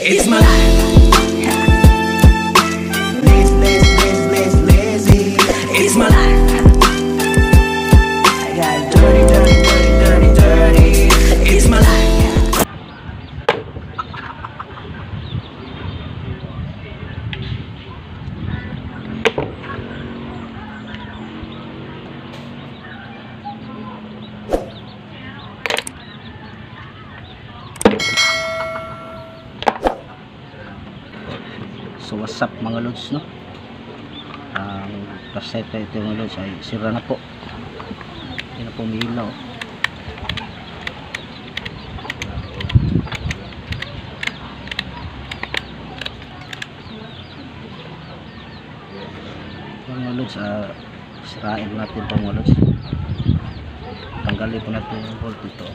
It's my life. It's my life. I got dirty, dirty, dirty, dirty, dirty. It's my life. So what's up mga lods, no? Ang flashlight ito mga lods ay sira na po. Hindi na po umihilaw. Mga lods, sirain natin po mga lods. Tanggalin po natin yung bolt ito.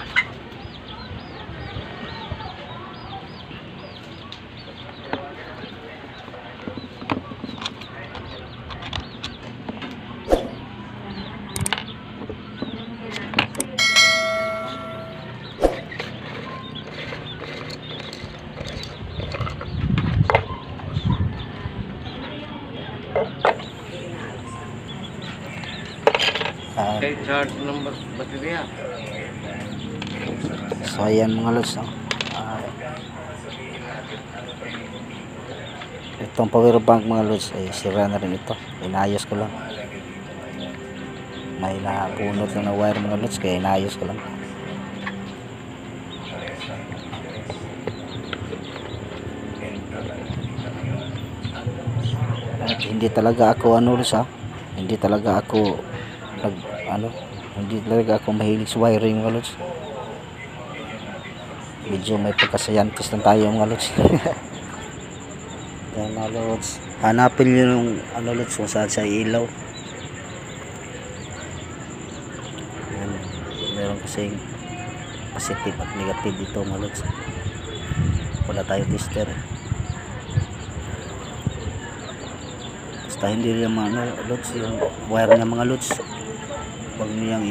Charge ng baterya. So ayan mga lods, no? Itong power bank mga lods ay sira na rin ito. Inayos ko lang. May napunot lang na wire mga lods, kaya inayos ko lang. At hindi talaga ako hindi talaga ako hindi talaga ako mahilig sa wiring mga lods. Medyo may pagka-scientist lang tayo mga lods. Kaya mga lods, hanapin nyo yung lods kung saan sa ilaw. Yan, meron kasing positive at negative dito mga lods. Wala tayo tester. Basta hindi rin mga lods, yung wire niya mga lods, huwag niyang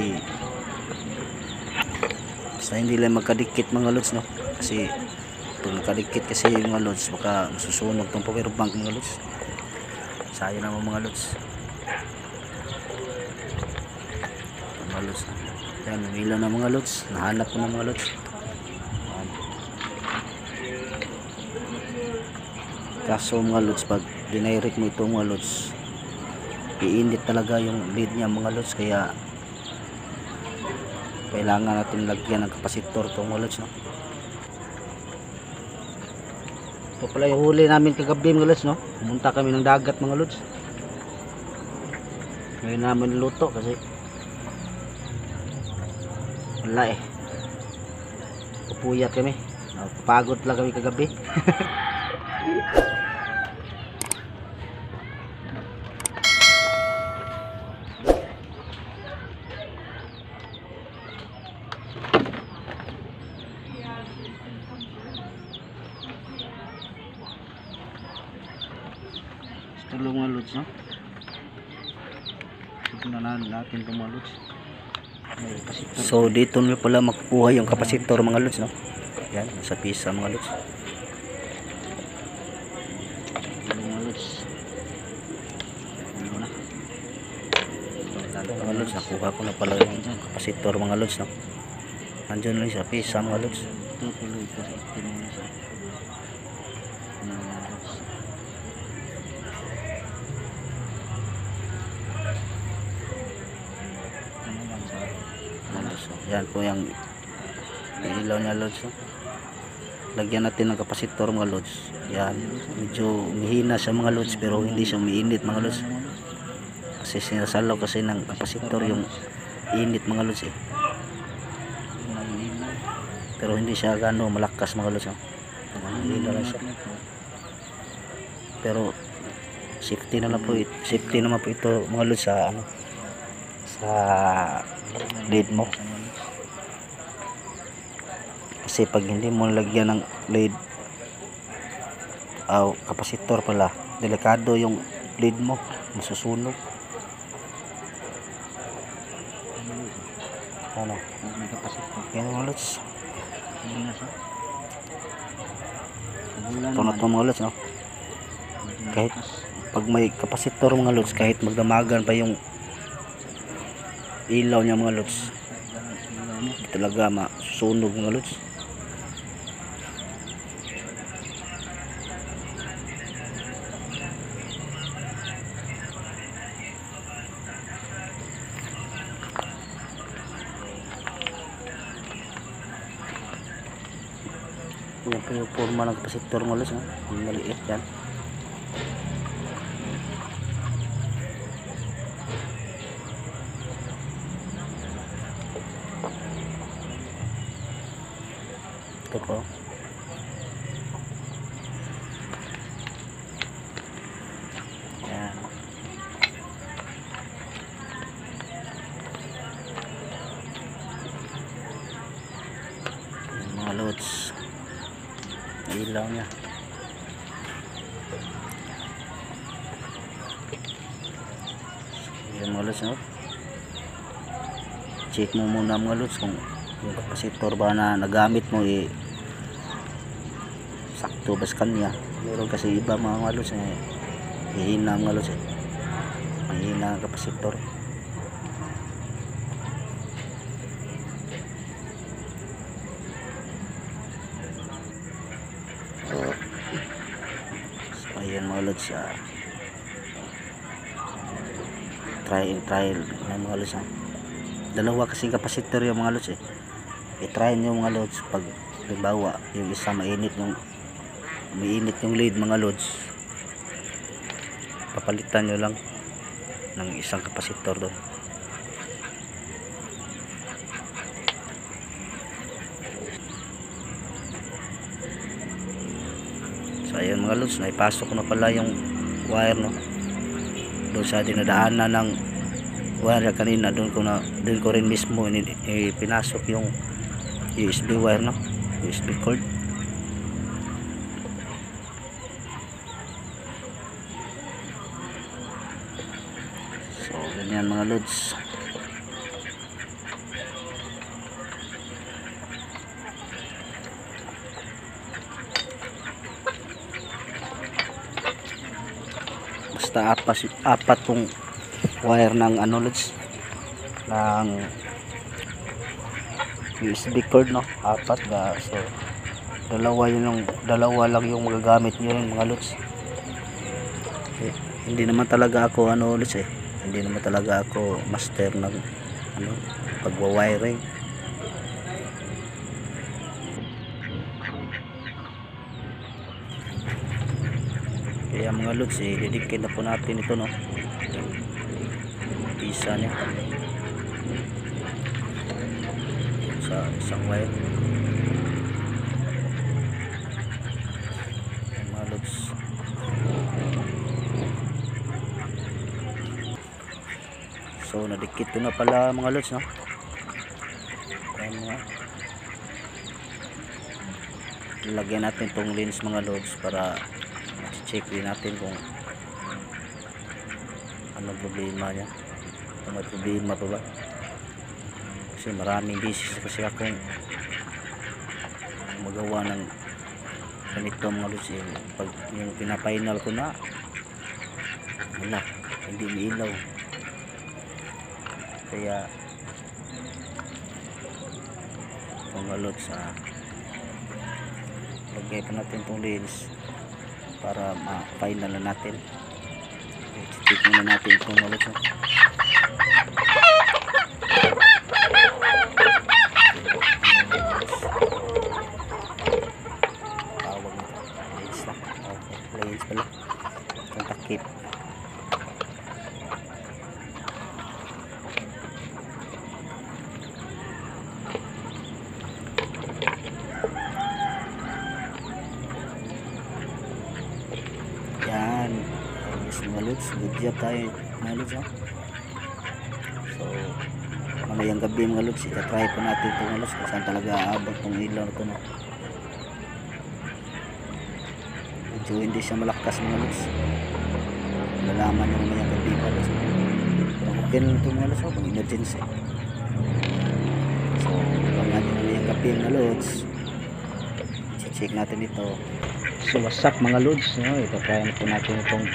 basta hindi lang magkadikit mga lods, no? Kasi pag nagkadikit kasi yung mga lods, baka masusunog tong power bank mga lods. Sayang naman mga lods. Mga lods, yan, umilaw na mga lods. Nahanap ko na mga lods. Kaso mga lods, pag dinirect mo ito mga lods, iinit talaga yung lead niya mga lods, kaya kailangan natin lagyan ng kapasitor itong mga lods, no? Ito pala yung huli namin kagabi mga lods, no? Pumunta kami ng dagat mga lods. Ngayon namin luto kasi wala pupuyat kami, pagod lang kami kagabi. Tulong mga lods, no? Tignan natin itong mga lods. So dito nyo pala makukuha yung kapasitor mga lods, no? Yan, sa pisa mga lods. Mga lods, mga lods, nakuha ko na pala yung kapasitor mga lods, no? Nandiyan lang sa pisa mga lods. Ito tuloy ito sa itin mo sa yan po yung ilaw niya lods, no? Lagyan natin ng kapasitor mga lods. Yan, medyo umihina siya mga lods, pero hindi siya umiinit mga lods, kasi sinasalaw kasi ng kapasitor yung init mga lods, pero hindi siya gano malakas mga lods, no? Umihina lang siya, pero safety naman po ito mga lods sa lead mo. Kasi pag hindi mo lagyan ng lead kapasitor pala, delikado yung lead mo, masusunog. Ano? May kapasitor. Yan mga lods. ito na ito mga lods, no? Kahit pag may kapasitor mga lods, kahit magdamagan pa yung ilaw niya mga lods, hindi talaga masusunog mga lods. Yan po yung forma ng kapasitor mga lods, no? Yung maliit yan. Ito po. Yan. Yan mga lods. Ilaw niya. Yan mga lods, no? Check mo muna mga lods kung yung kapasitor ba na nagamit mo sakto ba sa kanya. Meron kasi iba mga lods hihina mga lods, hihina ang kapasitor. So ayan mga lods, try and trial na mga lods, dalawa kasing kapasitor yung mga lods, i-try nyo mga lods. Pag halimbawa yung isa mainit yung lead mga lods, papalitan nyo lang ng isang kapasitor doon. So ayun mga lods, naipasok na pala yung wire, no, doon sa dinadaanan ng wire kanina. Doon ko rin mismo pinasok yung USB wire, no, USB cord. So ganyan mga lods. Basta apat tong wire ng lods, ng USB cord, no, apat na. So dalawa lang yung magagamit niyo yung mga lods. Hindi naman talaga ako lods, hindi naman talaga ako master ng pagwa-wiring. Kaya mga lods, didikit na po natin ito, no, pisa niya sa isang wire. Ayan, mga lods. So nadikit ko na pala mga lods, no. Ayan mga, lagyan natin tong lens mga lods para check din natin kung anong problema niya, kung may problema pa ba. Kasi maraming beses kasi akong magawa ng ganito mga lods, pag yung pinapainal ko na wala, hindi umiilaw. Kaya mga lods, lagay pa natin itong lens para ma-final na natin. I-check muna natin itong mga lods, tawag nito lens lang. Okay, lens pala itong takip. Yan, ayos mga lods, good job tayo mga lods, So mamayang gabi mga lods, itatry po natin ito mga lods kung saan talaga aabot ng ilaw na ito, no. Medyo hindi siya malakas mga lods, lalaman nyo mamayang gabi mga lods, pero okay na ito mga lods, pang emergency. So abangan nyo mamayang gabi mga lods, check natin ito So what's up mga lods, no? Ito-try na po natin itong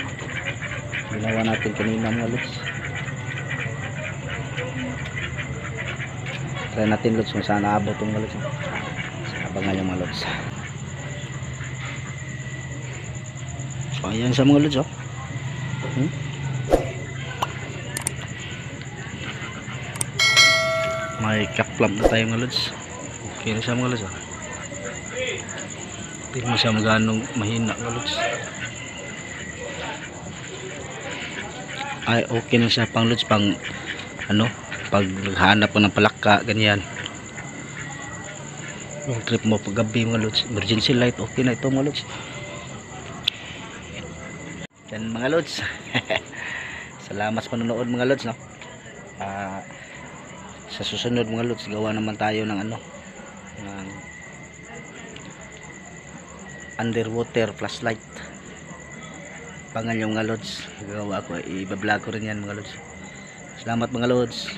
ginawa natin kanina mga lods. Try natin lods kung saan naabot itong mga lods. Abangan yung mga lods. So ayan siya mga lods, oh. May kaklam na tayo mga lods. Okay na siya mga lods, oh. Hindi mo siya maganong mahina mga lods. Ay okay na siya pang lods, pang ano, pag naghanap ko ng palaka ganyan, yung trip mo pag gabi mga lods, emergency light, okay na ito mga lods. Yan mga lods. Salamat sa panonood mga lods, no? Sa susunod mga lods, gawa naman tayo ng ano, ng underwater flashlight. Pangan yung mga lods, gagawa ko, i-vlog ko rin yan mga lods. Salamat mga lods.